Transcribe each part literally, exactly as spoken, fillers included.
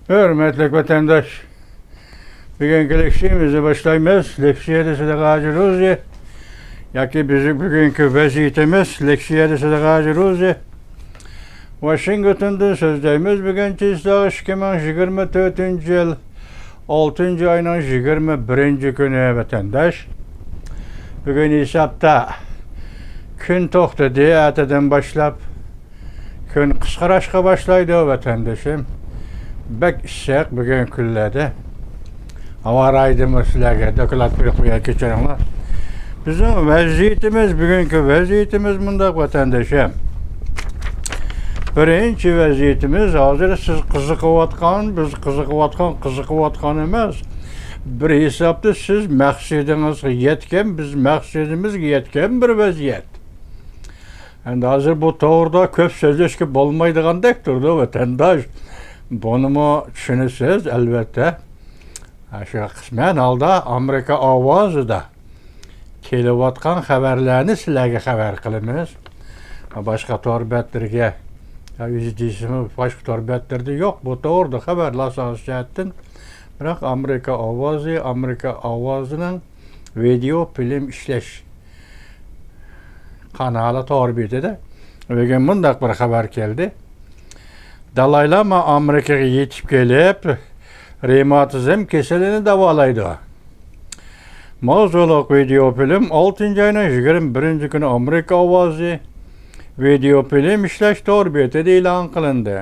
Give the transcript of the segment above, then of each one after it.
ھۆرمەتلىك ۋەتەنداش، بۈگۈنكى لېكسىيەمىزنى باشلايمىز. لېكسىيەدە سىدىق ھاجى روزى ياكى بىز بۈگۈنكى ۋەزىيىتىمىز، لېكسىيەدە سىدىق ھاجى روزى. ۋاشىنگتوندىن سۆزلەيمىز. بۈگۈن چىسلاغ ئىككى مىڭ يىگىرمە تۆتىنچى يىل، ئالتىنچى ئاينىڭ يىگىرمە بىرىنچى كۈنى، ۋەتەنداش. بۈگۈن ھېسابتا كۈن توختىدى، ئەتىدىن باشلاپ كۈن قىسقىراشقا باشلايدۇ، ۋەتەندىشىم. بەك ئىسسىق بۈگۈن كۈنلەردە. ھاۋا رايىدىمۇ سىلەرگە دوكلات بېرىپ قوياي، كەچۈرۈڭلار. بىزنىڭ ۋەزىيىتىمىز، بۈگۈنكى ۋەزىيىتىمىز مۇنداق، ۋەتەندىشىم. بىرىنچى ۋەزىيىتىمىز، ھازىر سىز قىزىقىۋاتقان، بىز قىزىقىۋاتقان، قىزىقىۋاتقان ئەمەس. بىر ھېسابتا سىز مەقسىتىڭىزگە يەتكەن، بىز مەقسىتىمىزگە يەتكەن بىر ۋەزىيەت. ئەمدى ھازىر بۇ توغرىدا كۆپ سۆزلەشكە بولمايدىغاندەك تۇرىدۇ، ۋەتەنداش. بۇنىمۇ چۈشىنىسىز، ئەلۋەتتە. ھە، شۇ قىسمەن ھالدا ئامېرىكا ئاۋازىدا كېلىۋاتقان خەۋەرلەرنى سىلەرگە خەۋەر قىلىمىز. باشقا تور بەتلىرىگە، يا ئۆزى دېسىمۇ، باشقا تور بەتلىرىدە يوق بۇ توغرىدا خەۋەرلەر ئاساسىي جەھەتتىن. بىراق ئامېرىكا ئاۋازى، ئامېرىكا ئاۋازىنىڭ ۋىدېئو فىلىم ئىشلەش قانالى تور بېتىدە بۈگۈن مۇنداق بىر خەۋەر كەلدى. دالاي لاما ئامېرىكىغا يېتىپ كېلىپ، رېماتىزم كېسىلىنى داۋالايدۇ. ماۋزۇلۇق ۋىدېئو فىلىم ئالتىنچى ئاينىڭ يىگىرمە بىرىنچى كۈنى ئامېرىكا ئاۋازى ۋىدېئو فىلىم ئىشلەش تور بېتىدە ئېلان قىلىندى.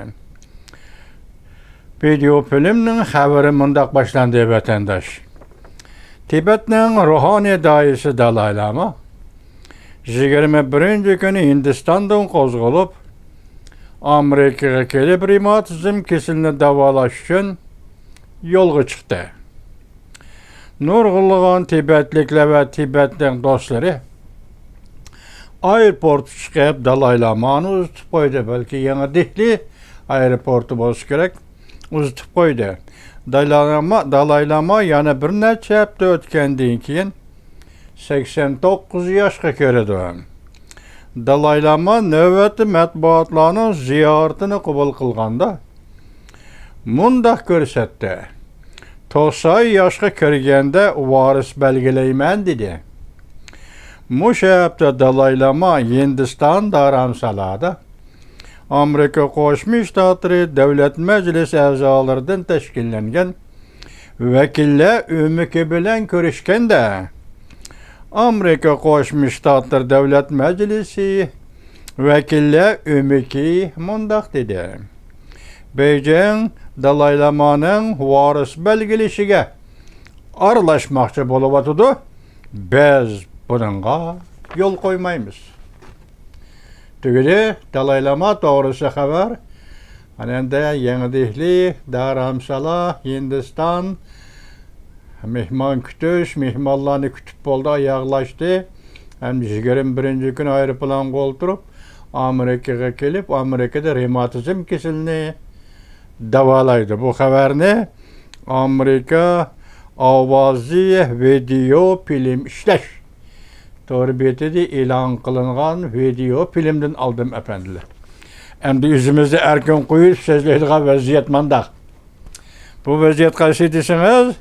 ۋىدېئو فىلىمنىڭ خەۋىرى مۇنداق باشلاندى، ۋەتەنداش. تىبەتنىڭ روھانىي داھىيسى دالاي لاما يىگىرمە بىرىنچى كۈنى ھىندىستاندىن قوزغىلىپ، ئامېرىكىغا كېلىپ، رېماتىزم كېسىلىنى داۋالاش ئۈچۈن يولغا چىقتى. نۇرغۇنلىغان تىبەتلىكلەر ۋە تىبەتنىڭ دوستلىرى ئايروپورتتا چىقىپ، دالاي لامانى ئۇزىتىپ قويدى. بەلكى يېڭى دېھلى ئايروپورتى بولسا كېرەك، ئۇزىتىپ قويدى. دالاي لاما، دالاي لاما يەنە بىر نەچچە ھەپتە ئۆتكەندىن كېيىن سەكسەن توققۇز ياشقا كىرىدۇ. دالاي لاما نۆۋەتتە مەتبۇئاتلارنىڭ زىيارىتىنى قوبۇل قىلغاندا مۇنداق كۆرسەتتى. توقسان ياشقا كىرگەندە ۋارىس بەلگىلەيمەن، دېدى. مۇشۇ ھەپتە دالاي لاما ھىندىستان دارامسالادا ئامېرىكا قوشما شتاتلىرى دۆلەت مەجلىسى ئەزالىرىدىن تەشكىللەنگەن ۋەكىللەر ئۆمىكى بىلەن كۆرۈشكەندە، ئامېرىكا قوشما شتاتلىرى دۆلەت مەجلىسى ۋەكىللەر ئۆمىكى مۇنداق دېدى: بېيجىڭ دالاي لامانىڭ ۋارىس بەلگىلىشىگە ئارىلاشماقچى بولۇۋاتىدۇ، بىز بۇنىڭغا يول قويمايمىز. تۈگىدى، دالاي لاما توغرىسى خەۋەر. ئەنە ئەمدى يېڭى دېھلى، دارامسالا، ھىندىستان، مېھمان كۈتۈش، مېھمانلارنى كۈتۈپ بولدى، ئاياغلاشتى. ھەم يىگىرمە بىرىنچى كۈنى ئايروپىلانغا ئولتۇرۇپ، ئامېرىكىغا كېلىپ، ئامېرىكىدا رېماتىزم كېسىلىنى داۋالايدۇ. بۇ خەۋەرنى ئامېرىكا ئاۋازى ۋىدېئو فىلىم ئىشلەش تور بېتىدە ئېلان قىلىنغان ۋىدېئو فىلىمدىن ئالدىم، ئەپەندىلەر. ئەمدى ئۆزىمىزنى ئەركىن قويۇپ سۆزلەيدىغان ۋەزىيەت مانداق. بۇ ۋەزىيەت قايسى دېسىڭىز،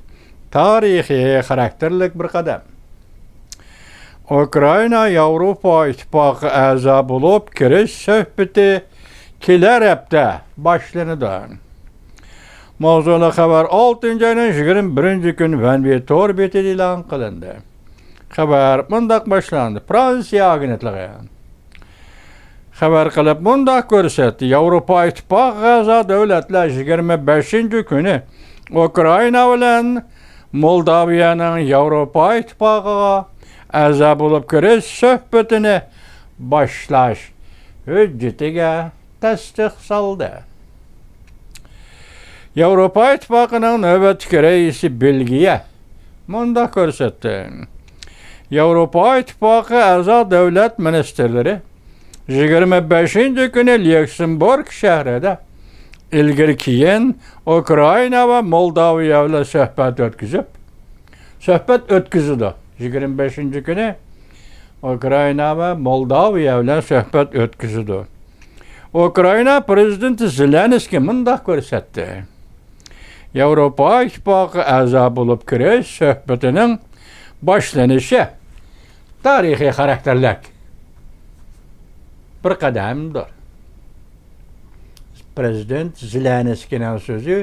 تارىخىي خاراكتېرلىك بىر قەدەم. ئۇكرائىنا ياۋروپا ئىتتىپاقىغا ئەزا بولۇپ كىرىش سۆھبىتى كېلەر ھەپتە باشلىنىدۇ. ماۋزۇلۇق خەۋەر ئالتىنچى ئاينىڭ يىگىرمە بىرىنچى كۈنى ۋەنۋى تور بېتىدە ئېلان قىلىندى. خەۋەر مۇنداق باشلاندى. فرانسىيە ئاگېنتلىقى خەۋەر قىلىپ مۇنداق كۆرسەتتى: ياۋروپا ئىتتىپاقىغا ئەزا دۆلەتلەر يىگىرمە بەشىنچى كۈنى ئۇكرائىنا بىلەن مولداۋىيەنىڭ ياۋروپا ئىتتىپاقىغا ئەزا بولۇپ كىرىش سۆھبىتىنى باشلاش ھۆججىتىگە تەستىق سالدى. ياۋروپا ئىتتىپاقىنىڭ نۆۋەتتىكى رەئىسى بېلگىيە مۇنداق كۆرسەتتى: ياۋروپا ئىتتىپاقى ئەزا دۆلەت مىنىستىرلىرى يىگىرمە بەشىنچى كۈنى ليۇكسېمبۇرگ شەھىرىدە ئىلگىرى كېيىن ئۇكرائىنا ۋە مولداۋىيە بىلەن سۆھبەت ئۆتكۈزۈپ، سۆھبەت ئۆتكۈزىدۇ. يىگىرمە بەشىنچى كۈنى ئۇكرائىنا ۋە مولداۋىيە بىلەن سۆھبەت ئۆتكۈزىدۇ. ئۇكرائىنا پىرېزىدېنتى زېلېنسكىي مۇنداق كۆرسەتتى: ياۋروپا ئىتتىپاقىغا ئەزا بولۇپ كىرىش سۆھبىتىنىڭ باشلىنىشى تارىخىي خاراكتېرلىك بىر قەدەمدۇر. پىرېزىدېنت زېلېنسكىينىڭ سۆزى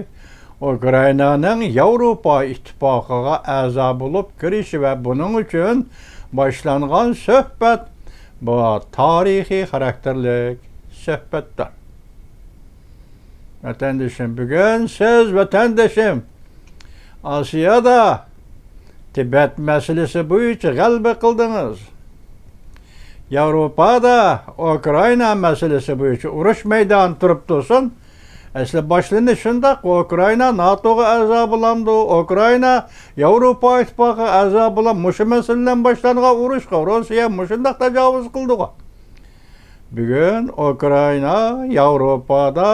ئۇكرائىنانىڭ ياۋروپا ئىتتىپاقىغا ئەزا بولۇپ كىرىشى ۋە بۇنىڭ ئۈچۈن باشلانغان سۆھبەت، بۇ تارىخىي خاراكتېرلىك سۆھبەتتۇر. ۋەتەندىشىم، بۈگۈن سىز ۋەتەندىشىم ئاسىيادا تىبەت مەسىلىسى بويىچە غەلىبە قىلدىڭىز. ياۋروپادا ئۇكرائىنا مەسىلىسى بويىچە ئۇرۇش مەيدانى تۇرۇپ تۇرسۇن. ئەسلى باشلىنىش شۇنداق، ئۇكرائىنا ناتوغا ئەزا بولامدۇ، ئۇكرائىنا ياۋروپا ئىتتىپاقىغا ئەزا بولام، مۇشۇ مەسىلە بىلەن باشلانغان ئۇرۇشقا روسىيە مۇشۇنداق تاجاۋۇز قىلدىغۇ. بۈگۈن ئۇكرائىنا ياۋروپادا،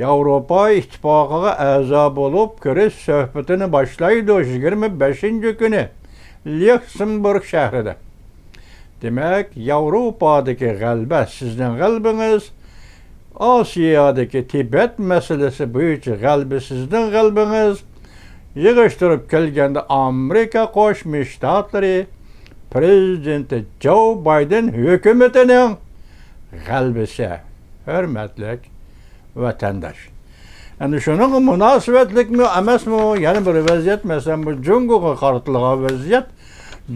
ياۋروپا ئىتتىپاقىغا ئەزا بولۇپ كىرىش سۆھبىتىنى باشلايدۇ، يىگىرمە بەشىنچى كۈنى ليۇكسېمبۇرگ شەھىرىدە. دېمەك، ياۋروپادىكى غەلىبە سىزنىڭ غەلىبىڭىز، ئاسىيادىكى تىبەت مەسىلىسى بويىچە غەلىبە سىزنىڭ غەلىبىڭىز، يىغىشتۇرۇپ كەلگەندە ئامېرىكا قوشما شتاتلىرى پىرېزىدېنتى جو بايدېن ھۆكۈمىتىنىڭ غەلىبىسى، ھۆرمەتلىك ۋەتەنداش. ئەنە شۇنىڭغا مۇناسىۋەتلىكمۇ ئەمەسمۇ يەنە بىر ۋەزىيەت، مەسىلەن، بۇ جۇڭگوغا قارىتىلغان ۋەزىيەت.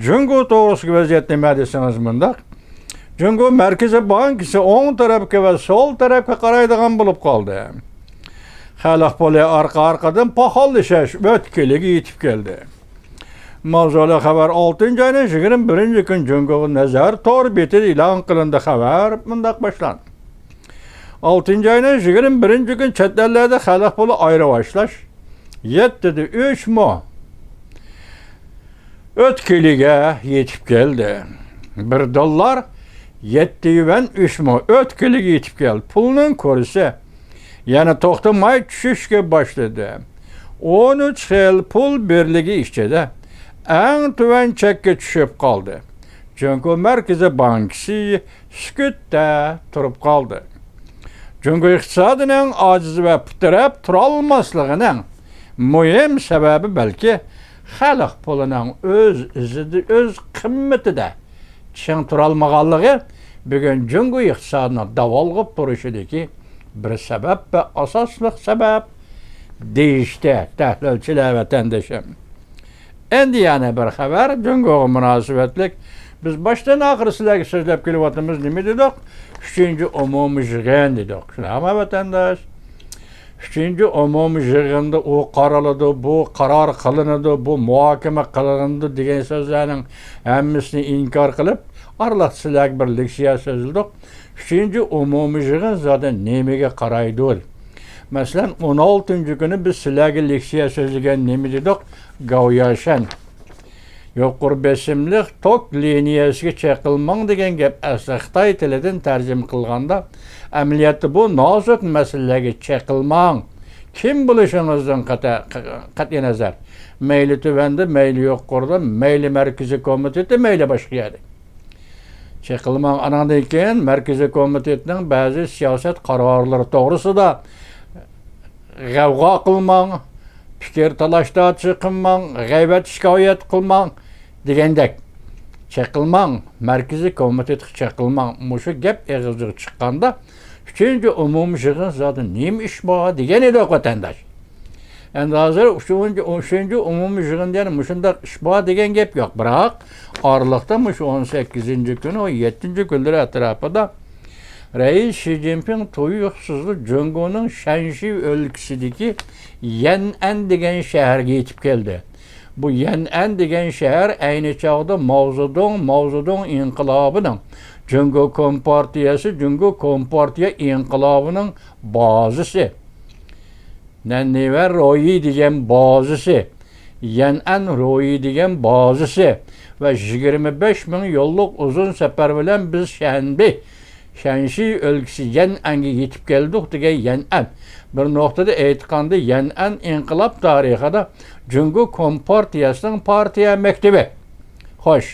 جۇڭگو توغرىسىدىكى ۋەزىيەت نېمە دېسىڭىز مۇنداق. جۇڭگو مەركىزىي بانكىسى ئوڭ تەرەپكە ۋە سول تەرەپكە قارايدىغان بولۇپ قالدى. خەلق پۇلى ئارقا-ئارقىدىن پاخاللىشىش ئۆتكىلىگە يېتىپ كەلدى. ماۋزۇلۇق خەۋەر ئالتىنچى ئاينىڭ يىگىرمە بىرىنچى كۈنى جۇڭگوغا نەزەر تور بېتىدە ئېلان قىلىندى. خەۋەر مۇنداق باشلاندى. ئالتىنچى ئاينىڭ يىگىرمە بىرىنچى كۈنى چەت ئەللەردە خەلق پۇلى ئايرىۋاشلاش يەتتىدە ئۈچ مو ئۆتكىلىگە يېتىپ كەلدى. بىر دوللار يەتتە يۈەن ئۈچ مو ئۆتكىلىگە يېتىپ كەلدى. پۇلنىڭ كۇرسى يەنە توختىماي چۈشۈشكە باشلىدى. ئون ئۈچ خىل پۇل بىرلىكى ئىچىدە ئەڭ تۆۋەن چەككە چۈشۈپ قالدى. جۇڭگو مەركىزىي بانكىسى سۈكۈتتە تۇرۇپ قالدى. جۇڭگو ئىقتىسادىنىڭ ئاجىز ۋە پۇت تىرەپ تۇرالماسلىقىنىڭ مۇھىم سەۋەبى بەلكى خەلق پۇلىنىڭ ئۆز ئىزىدا، ئۆز قىممىتىدە چىڭ تۇرالمىغانلىقى بۈگۈن جۇڭگو ئىقتىسادىنىڭ داۋالغۇپ تۇرۇشىدىكى بىر سەۋەب ۋە ئاساسلىق سەۋەب دېيىشتى تەھلىلچىلەر، ۋەتەندىشىم. ئەندى يەنە بىر خەۋەر، جۇڭگوغا مۇناسىۋەتلىك. بىز باشتىن ئاخىر سىلەرگە سۆزلەپ كېلىۋاتىمىز، نېمە دېدۇق؟ ئۈچىنچى ئومۇمىي يىغىن دېدۇق. شۇنداقمۇ، ۋەتەنداش؟ ئۈچىنچى ئومۇمىي يىغىندا ئۇ قارىلىدۇ، بۇ قارار قىلىنىدۇ، بۇ مۇھاكىمە قىلىنىدۇ دېگەن سۆزلەرنىڭ ھەممىسىنى ئىنكار قىلىپ، ئارىلىقتا سىلەرگە بىر لېكسىيە سۆزلىدۇق. ئۈچىنچى ئومۇمىي يىغىن زادى نېمىگە قارايدۇ؟ مەسىلەن، ئون ئالتىنچى كۈنى بىز سىلەرگە لېكسىيە سۆزلىگەن، نېمە دېدۇق؟ گاۋياشەن. يۇقىرى بېسىملىق توك لىنىيەسىگە چېقىلماڭ دېگەن گەپ. ئەسلى خىتاي تىلىدىن تەرجىمە قىلغاندا، ئەمەلىيەتتە بۇ نازۇك مەسىلىلەرگە چېقىلماڭ. كىم بولۇشىڭىزدىن قەتئىي نەزەر، مەيلى تۆۋەندە، مەيلى يۇقىرىدا، مەيلى مەركىزىي كومىتېتى، مەيلى باشقا يەردە. چېقىلماڭ. ئاناندىن كېيىن مەركىزىي كومىتېتنىڭ بەزى سىياسەت قارارلىرى توغرىسىدا غەۋغا قىلماڭ، پىكىر تالاش-تارتىش قىلماڭ، غەيۋەت-شىكايەت قىلماڭ دېگەندەك. چېقىلماڭ، مەركىزىي كومىتېتقا چېقىلماڭ. مۇشۇ گەپ ئېغىزدىن چىققاندا، ئۈچىنچى ئومۇمىي يىغىن زادى نېمە ئىش بار دېگەن ئىدۇق، ۋەتەنداش. ئەمدى ھازىر ئۈچىنچى، ئۈچىنچى ئومۇمىي يىغىندا يەنە مۇشۇنداق ئىش بار دېگەن گەپ يوق. بىراق، ئارىلىقتا مۇشۇ ئون سەككىزىنچى كۈنى، ئون يەتتىنچى كۈنلىرى ئەتراپىدا رەئىس شى جىنپىڭ تۇيۇقسىزلا جۇڭگونىڭ شەنشى ئۆلكىسىدىكى يەنئەن دېگەن شەھەرگە يېتىپ كەلدى. بۇ يەنئەن دېگەن شەھەر ئەينى چاغدا ماۋزېدۇڭ، ماۋزېدۇڭ ئىنقىلابىنىڭ، جۇڭگو كومپارتىيەسى، جۇڭگو كومپارتىيە ئىنقىلابىنىڭ بازىسى. نەننىۋەن رويى دېگەن بازىسى، يەنئەن رويى دېگەن بازىسى ۋە يىگىرمە بەش مىڭ يوللۇق ئۇزۇن سەپەر بىلەن بىز شەنبى، شەنشى ئۆلكىسى يەنئەنگە يېتىپ كەلدۇق دېگەن يەنئەن. بىر نۇقتىدا ئېيتقاندا، يەنئەن ئىنقىلاب تارىخىدا جۇڭگو كومپارتىيەسىنىڭ پارتىيە مەكتىپى. خوش،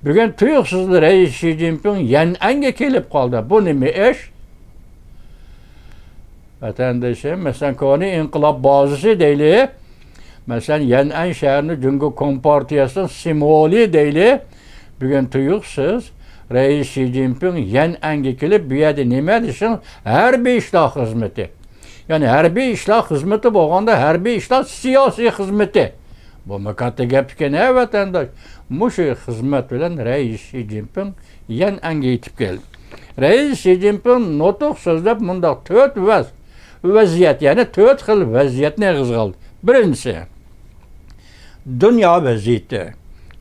بۈگۈن تۇيۇقسىزلا رەئىس شى جىنپىڭ يەنئەنگە كېلىپ قالدى. بۇ نېمە ئىش؟ ۋەتەندىشىم، مەسىلەن، كونا ئىنقىلاب بازىسى دەيلى، مەسىلەن، يەنئەن شەھىرىنى جۇڭگو كومپارتىيەسىنىڭ سىمۋولى دەيلى، بۈگۈن تۇيۇقسىز رەئىس شى جىنپىڭ يەنئەنگە كېلىپ، بۇ يەردە نېمە دېسىڭىز، ھەربىي ئىشلار خىزمىتى. يەنى ھەربىي ئىشلار خىزمىتى بولغاندا، ھەربىي ئىشلار سىياسىي خىزمىتى. بۇمۇ كاتتا گەپ ئىكەن، ھە، ۋەتەنداش. مۇشۇ خىزمەت بىلەن رەئىس شى جىنپىڭ يەنئەنگە يېتىپ كەلدى. رەئىس شى جىنپىڭ نۇتۇق سۆزلەپ مۇنداق تۆت ۋەز-، ۋەزىيەت، يەنى تۆت خىل ۋەزىيەتنى ئېغىزغا ئالدى. بىرىنچىسى، دۇنيا ۋەزىيىتى.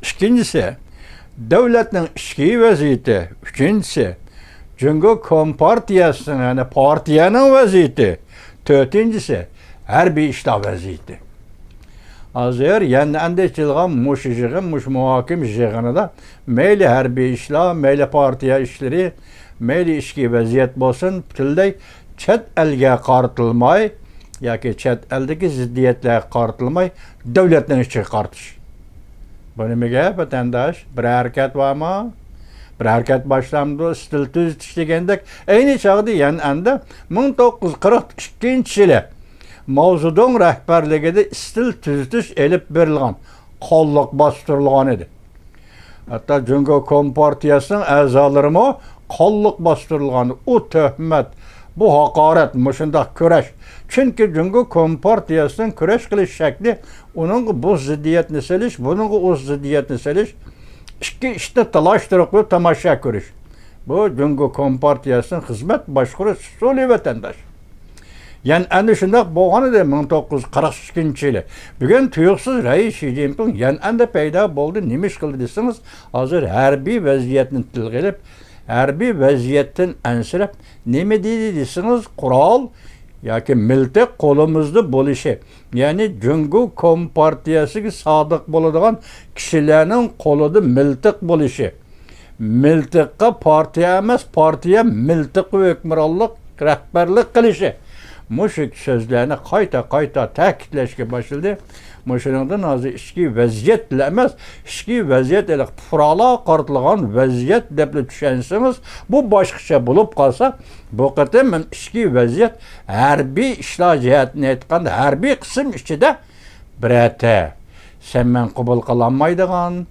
ئىككىنچىسى، دۆلەتنىڭ ئىچكى ۋەزىيىتى. ئۈچىنچىسى، جۇڭگو كومپارتىيەسىنىڭ، يەنى پارتىيەنىڭ ۋەزىيىتى. تۆتىنچىسى، ھەربىي ئىشلار ۋەزىيىتى. ھازىر يەنئەندە ئېچىلغان مۇشۇ يىغىن، مۇشۇ مۇھاكىمە يىغىنىدا مەيلى ھەربىي ئىشلار، مەيلى پارتىيە ئىشلىرى، مەيلى ئىچكى ۋەزىيەت بولسۇن، پۈتۈنلەي چەت ئەلگە قارىتىلماي ياكى چەت ئەلدىكى زىددىيەتلەرگە قارىتىلماي، دۆلەتنىڭ ئىچىگە قارىتىش. بۇ نېمە گەپ، ۋەتەنداش؟ بىر ھەرىكەت بارمۇ؟ بىر ھەرىكەت باشلاندى، ئىستىل تۈزىتىش دېگەندەك. ئەينى چاغدا يەنئەندە مىڭ توققۇز يۈز قىرىق ئىككىنچى يىلى ماۋزېدۇڭ رەھبەرلىكىدە ئىستىل تۈزىتىش ئېلىپ بېرىلغان، قانلىق باستۇرۇلغان ئىدى. ھەتتا جۇڭگو كومپارتىيەسىنىڭ ئەزالىرىمۇ قانلىق باستۇرۇلغان. ئۇ تۆھمەت، بۇ ھاقارەت، مۇشۇنداق كۈرەش. چۈنكى جۇڭگو كومپارتىيەسىنىڭ كۈرەش قىلىش شەكلى، ئۇنىڭغا بۇ زىددىيەتنى سېلىش، بۇنىڭغا ئۇ زىددىيەتنى سېلىش، ئىككى ئىتنى تالاشتۇرۇپ تاماشا كۆرۈش. بۇ جۇڭگو كومپارتىيەسىنىڭ خىزمەت باشقۇرۇش ئۇسۇلى، ۋەتەنداش. يەنئەندە شۇنداق بولغان ئىدى مىڭ توققۇز يۈز قىرىق ئىككىنچى يىلى. بۈگۈن تۇيۇقسىز رەئىس شى جىنپىڭ يەنئەندە پەيدا بولدى، نېمە ئىش قىلدى دېسىڭىز، ھازىر ھەربىي ۋەزىيەتنى تىلغا ئېلىپ، ھەربىي ۋەزىيەتتىن ئەنسىرەپ، نېمە دېدى دېسىڭىز، قورال ياكى مىلتىق قولىمىزدا بولۇشى، يەنى جۇڭگو كومپارتىيەسىگە سادىق بولىدىغان كىشىلەرنىڭ قولىدا مىلتىق بولۇشى، مىلتىققا پارتىيە ئەمەس، پارتىيە مىلتىققا ھۆكۈمرانلىق، رەھبەرلىك قىلىشى. مۇشۇ سۆزلەرنى قايتا-قايتا تەكىتلەشكە باشلىدى. مۇشۇنىڭدىن ھازىر ئىچكى ۋەزىيەتلا ئەمەس، ئىچكى ۋەزىيەت ھېلىقى پۇقرالارغا قارىتىلغان ۋەزىيەت دەپلا چۈشەنسىڭىز، بۇ باشقىچە بولۇپ قالسا، بۇ قېتىم مەن ئىچكى ۋەزىيەت ھەربىي ئىشلار جەھەتتىن ئېيتقاندا، ھەربىي قىسىم ئىچىدە بىرەتە سەن مەن قوبۇل قىلالمايدىغان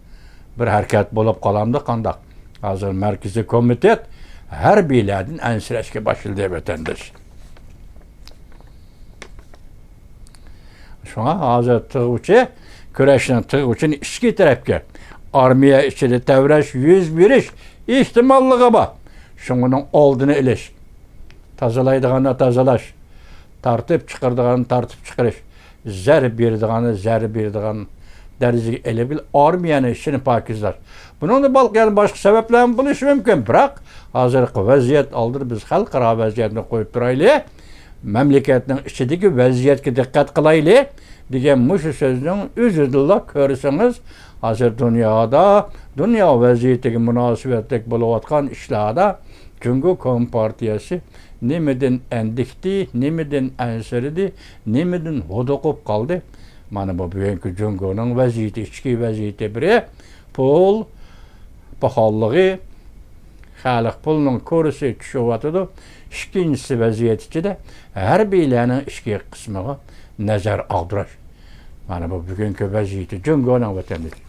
بىر ھەرىكەت بولۇپ قالامدۇ قانداق؟ ھازىر مەركىزىي كومىتېت ھەربىيلەردىن ئەنسىرەشكە باشلىدى، ۋەتەنداش. شۇڭا ھازىر تىغ ئۇچى، كۈرەشنىڭ تىغ ئۇچىنى ئىچكى تەرەپكە، ئارمىيە ئىچىدە تەۋرەش يۈز بېرىش ئېھتىماللىقى بار. شۇڭا ئۇنىڭ ئالدىنى ئېلىش، تازىلايدىغاننى تازىلاش، تارتىپ چىقىرىدىغاننى تارتىپ چىقىرىش، زەربە بېرىدىغاننى زەربە بېرىدىغان دەرىجىگە ئېلىپ كېلىپ، ئارمىيەنىڭ ئىچىنى پاكىزلاش. بۇنىڭدا بەلكى يەنە باشقا سەۋەبلەرمۇ بولۇشى مۇمكىن، بىراق ھازىرقى ۋەزىيەت ئالدىدا بىز خەلقئارا ۋەزىيەتنى قويۇپ تۇرايلى، مەملىكەتنىڭ ئىچىدىكى ۋەزىيەتكە دىققەت قىلايلى دېگەن مۇشۇ سۆزنىڭ ئۆزىدىنلا كۆرسىڭىز، ھازىر دۇنيادا، دۇنيا ۋەزىيىتىگە مۇناسىۋەتلىك بولۇۋاتقان ئىشلاردا جۇڭگو كومپارتىيەسى نېمىدىن ئەندىكتى، نېمىدىن ئەنسىرىدى، نېمىدىن ھودۇقۇپ قالدى؟ مانا بۇ بۈگۈنكى جۇڭگونىڭ ۋەزىيىتى، ئىچكى ۋەزىيىتى. بىرى، پۇل پاخاللىقى، خەلق پۇلىنىڭ كۇرسى چۈشۈۋاتىدۇ. ئىككىنچىسى، ۋەزىيەت ئىچىدە ھەربىيلەرنىڭ ئىچكى قىسمىغا نەزەر ئاغدۇرۇش. مانا بۇ بۈگۈنكى ۋەزىيىتى جۇڭگونىڭ، ۋەتەندىشى.